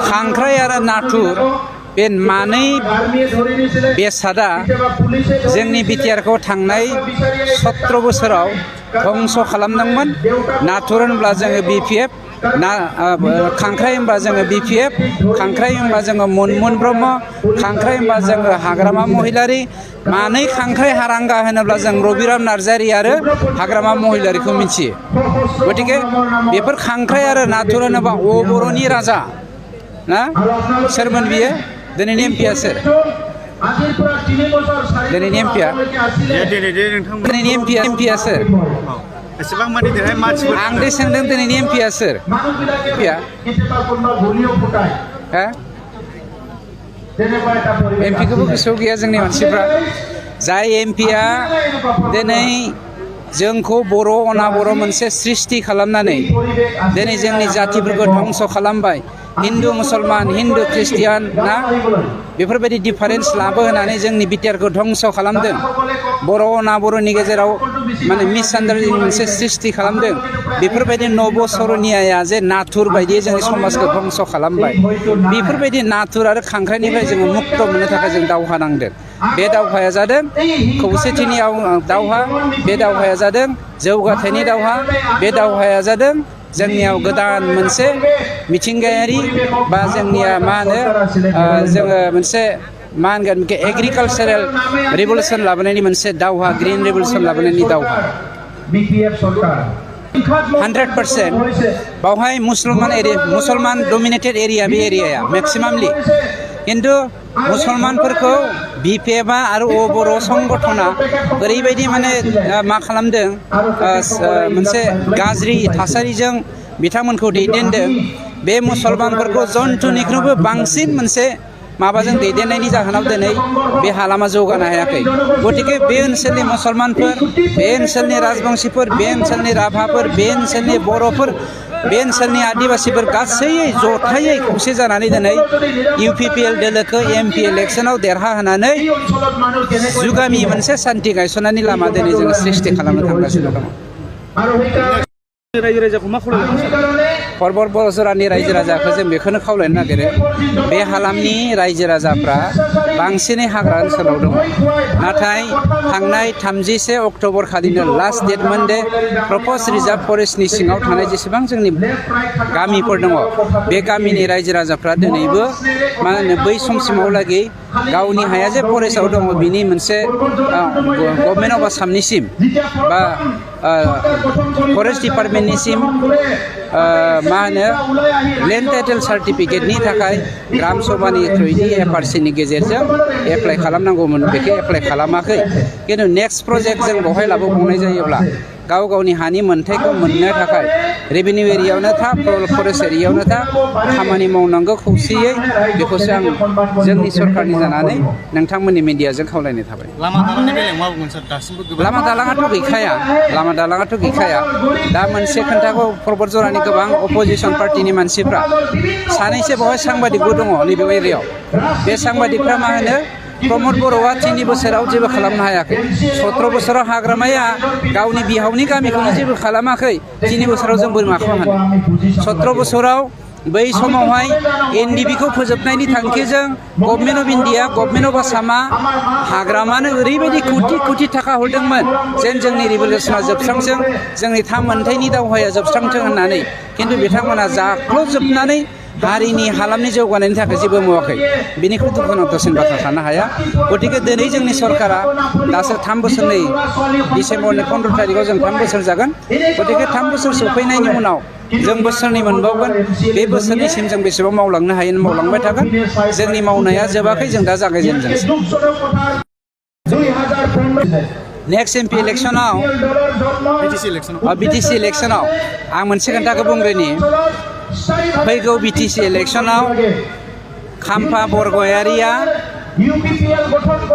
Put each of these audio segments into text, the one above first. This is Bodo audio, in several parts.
खांख्राइ आरो नाथुर बे मानै बेसादा जोंनि बिटिआरखौ थांनाय 17 बोसोराव धंस खालामदोंमोन। नाथुर होनब्ला जोङो बिपिएफ, खांख्राइ होनबा जोङो बिपिएफ, खांख्राइ होनबा जोङो मुनमुन ब्रह्म, खांख्राइ होनबा जोङो हाग्रामा महिलारि, मानै खांख्राइ हारांगा होनोब्ला जों रबिराम नार्जारि आरो हाग्रामा महिलारिखौ मिथियो। गतिके बेफोर खांख्राइ आरो नाथुर होनोबा बर'नि राजा ना सोरमोन बियो? दिनैनि एमपिआ सोर? दिनैनि एमपिआ दिनैनि एमपिआ सोर? एसेबां मानि देरहाय मानसिफोर आं दे सोंदों दिनैनि एमपिआ सोर? एमपिखौबो गोसोआव गैया जोंनि मानसिफ्रा। जाय एमपिआ दिनै जोंखौ बर' अनाबर' मोनसे सृष्टि खालामनानै दिनै जोंनि जातिफोरखौ धंस खालामबाय। हिन्दु मुसलमान, हिन्दु ख्रिस्टियान ना बेफोरबायदि डिफारेन्स लाबोनानै जोंनि बिटिआरखौ धंस खालामदों। बर' अनाबर'नि गेजेराव माने मिसआन्डारस्टेन्डिं मोनसे सृष्टि खालामदों। बेफोरबायदि नब सरनियाया जे नाथुर बायदि जोंनि समाजखौ धंस खालामबाय। बेफोरबायदि नाथुर आरो खांख्राइनिफ्राय जोङो मुक्त मोननो थाखाय जों दावहा नांदों। बे दावहाया जादों खौसेथिनि दावहा, बे दावहाया जादों जौगाथायनि दावहा, बे दावहाया जादों जोंनियाव गोदान मोनसे मिथिंगायारि बा जोंनिया मा होनो जोङो मोनसे मा होनगोन एग्रिकालचारेल रिभलिउसन लाबोनायनि मोनसे दावहा, ग्रिन रिभलिउसन लाबोनायनि दावहा। 100% बावहाय मुसलमान डमिनेटेड एरिया, बे एरियाया मेक्सिमामलि। किन्तु मुसलमानफोरखौ बिपिएफआ आरो बर' संगठना ओरैबायदि माने मा खालामदों मोनसे गाज्रि थासारिजों बिथांमोनखौ दैदेनदों। बे मुसलमानफोरखौ जन्थुनिख्रुइबो बांसिन मोनसे माबाजों दैदेननायनि जाहोनाव दिनै बे हालामा जौगानो हायाखै। गतिके बे ओनसोलनि मुसलमानफोर, बे ओनसोलनि राजबंशीफोर, बे ओनसोलनि राभाफोर, बे ओनसोलनि बर'फोर, बे ओनसोलनि आदिबासीफोर गासैयै जथायै खौसे जानानै दिनै इउपिपिएल दोलोखौ एमपि इलेक्सनाव देरहाहोनानै जुगामि मोनसे सान्थि गायसननायनि लामा दिनै जोङो सृष्टि खालामनो थांगासिनो दङ। रायजो राजाखौ मा खावलायनो? परबर बर' जरानि रायजो राजाखौ जों बेखौनो खावलायनो नागिरो। बे हालामनि रायजो राजाफ्रा बांसिनै हाग्रा ओनसोलाव दङ। नाथाय थांनाय 31 अक्ट'बर खालिनो लास्ट डेटमोन दे प्रप'ज रिजार्भ फरेस्टनि सिङाव थानाय जेसेबां जोंनि गामिफोर दङ, बे गामिनि रायजो राजाफ्रा दिनैबो मा होनो बै समसिमावलागै गावनि हाया जे फरेस्टआव दङ बिनि मोनसे गभर्नमेन्ट अफ आसामनिसिम बा फरेस्ट डिपार्टमेन्टनिसिम मा होनो लेन्ड टाइटेल सार्टिफिकेटनि थाखाय ग्राम सभानि थ्रुयै एफआरसिनि गेजेरजों एप्लाइ खालामनांगौमोन। बेखौ एप्लाइ खालामाखै। खिन्थु नेक्स्ट प्रजेक्ट जों बेवहाय लाबोबावनाय जायोब्ला गाव गावनि हानि मोन्थायखौ मोननो थाखाय रेभिनिउ एरियायावनो था, फरेस्ट एरियायावनो था खामानि मावनांगौ खौसेयै। बेखौसो आं जोंनि सरकारनि जानानै नोंथांमोननि मिडियाजों खावलायनाय थाबाय। लामा दालांनि बेलायाव मा बुंगोन सार? दासिमबो लामा दालाङाथ' गैखाया, लामा दालाङाथ' गैखाया। दा मोनसे खोन्थाखौ परबर जरानि गोबां अपोजिसन पार्टिनि मानसिफ्रा सानैसो बेवहाय सांबादिकबो दङ नैबे एरियायाव। बे सांबादिकफ्रा मा होनो प्रमद बर'आ 3 बोसोराव जेबो खालामनो हायाखै। 17 बोसोराव हाग्रामाया गावनि बिहावनि गामिखौनो जेबो खालामाखै। 3 बोसोराव जों बोरै माखौ हानो? 17 बोसोराव बै समावहाय एनडिपिखौ फोजोबनायनि थांखिजों government of India, government of आसामा हाग्रामानो ओरैबायदि कोटि थाखा हरदोंमोन जेन जोंनि रिभलिउसना जोबस्रांथों, जोंनि थाम मोनथायनि दावहाया जोबस्रांथों होननानै। खिन्थु बिथांमोना जाख्ल'जोबनानै हारिनि हालामनि जौगानायनि थाखाय जेबो मावाखै। बेनिख्रुइ दुखुनांथावसिन बाथ्रा थानो हाया। गतिके दिनै जोंनि सरकारा दासो 3 बोसोरनि डिसेम्बरनि 15 तारिखआव जों 3 बोसोर जागोन। गतिके 3 बोसोर सफैनायनि उनाव जों बोसोरनै मोनबावगोन। बे बोसोरनिसिम जों बेसेबां मावलांनो हायो मावलांबाय थागोन। जोंनि मावनाया जोबाखै, जों दा जागायजेनदोंसो। नेक्स्ट एमपि इलेक्सनाव बिटिसि इलेक्सनाव आं मोनसे खोन्थाखौ बुंग्रोनि। फैगौ बिटिसि इलेक्सनाव खाम्फा बरगयारिया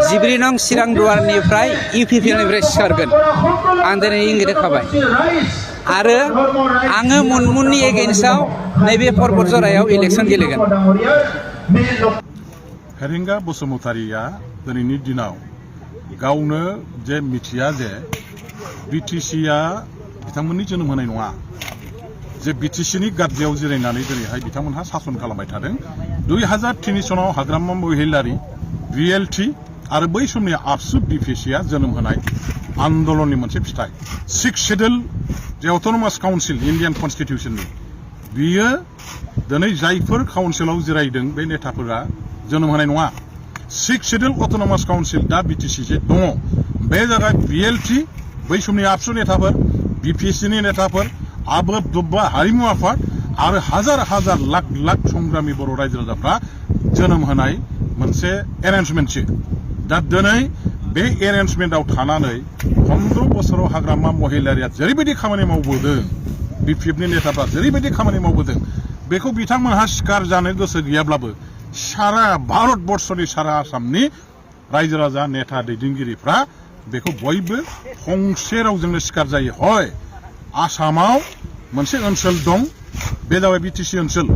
14 नं चिरां दुवारनिफ्राय इउपिपिएलनिफ्राय सिखारगोन। आं दिनै इंगित होखाबाय। आरो आङो मुनमुननि एगेन्स्टआव नैबे परबर जरायाव इलेक्सन गेलेगोन। हेरेंगा बसुमतारिया दिनैनि दिनाव गावनो जे मिथिया जे बिटिसिआ बिथांमोननि जोनोम होनाय नङा। जे बिटिसिनि गाज्रियाव जिरायनानै दिनैहाय बिथांमोनहा सासन खालामबाय थादों 2003 सनाव हाग्रामा महिलारि रियेल्टी आरो बै समनि आबसु बिपिसिआ जोनोम होनाय आन्दोलननि मोनसे फिथाइ 6 शेड्यूल जे अट'नमास काउन्सिल इन्डियान कन्स्टिटिउसननि बियो दिनै जायफोर काउन्सिलाव जिरायदों बे नेताफोरा जोनोम होनाय नङा 6 शेड्यूल अट'नमास काउन्सिल दा बिटिसि जे दङ बे जायगा रियेल्टी बै समनि आबसु नेताफोर बिपिसिनि नेताफोर आबोब दुब्बा हारिमु आफाद आरो हाजार हाजार लाख लाख संग्रामि बर' रायजो राजाफ्रा जोनोम होनाय मोनसे एरेन्जमेन्टसो दा दिनै बे एरेन्जमेन्टआव थानानै 15 बोसोराव हाग्रामा महिलारिया जेरैबायदि खामानि मावबोदों बिपिएफनि नेताफ्रा जेरैबायदि खामानि मावबोदों बेखौ बिथांमोनहा सिखार जानो गोसो गैयाब्लाबो सारा भारतबर्षनि सारा आसामनि रायजो राजा नेता दैदेनगिरिफ्रा बेखौ बयबो फंसे रावजोंनो सिखार जायो हय आसामाव मोनसे ओनसोल दं बे जाबाय बिटिसि ओनसोल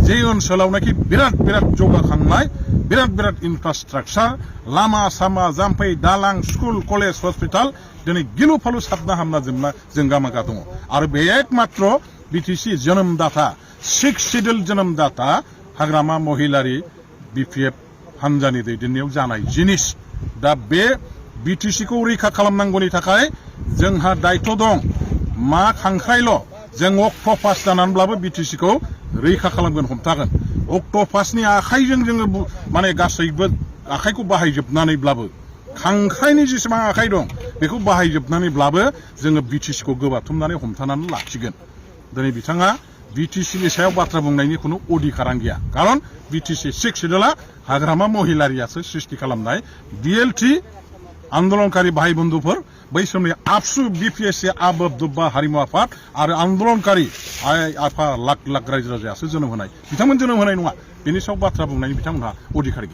जे ओनसोलावनाखि बिराद बिराद जौगाखांनाय बिराद इनफ्रास्ट्राक्चार लामा सामा जाम्फै दालां स्कुल कलेज हस्पिटाल दिनै गिलु फालु साबना हामना जोंगा मागा दङ आरो बे एकमात्र बिटिसि जोनोमदाता 6 शेड्यूल जोनोमदाता हाग्रामा महिलारि बिपिएफ हानजानि दैदेननायाव जानाय जिनिस दा बे बिटिसिखौ रैखा खालामनांगौनि थाखाय जोंहा दायित्व दं मा खांख्राइल' जों अक्ट'पास जानानैब्लाबो बिटिसिखौ रैखा खालामगोन हमथागोन अक्ट'पासनि आखाइजों जोङो माने गासैबो आखाइखौ बाहायजोबनानैब्लाबो खांख्राइनि जेसेबां आखाइ दं बेखौ बाहायजोबनानैब्लाबो जोङो बिटिसिखौ गोबाथुमनानै हमथानानै लाखिगोन दिनै बिथाङा बिटिसिनि सायाव बाथ्रा बुंनायनि खुनु अधिकारानो गैया खारन बिटिसि 6 शेड्यूलआ हाग्रामा महिलारियासो सृष्टि खालामनाय डिएलटी आन्दोलनकारि भाई बन्धुफोर बै समनि आबसु बिपिएससि आबोब दुब्बा हारिमु आफाद आरो आन्दोलनकारि आइ आफा लाख लाख रायजो राजायासो जोनोम होनाय बिथांमोन जोनोम होनाय नङा बेनि सायाव बाथ्रा बुंनायनि बिथांमोनहा अधिकार गैया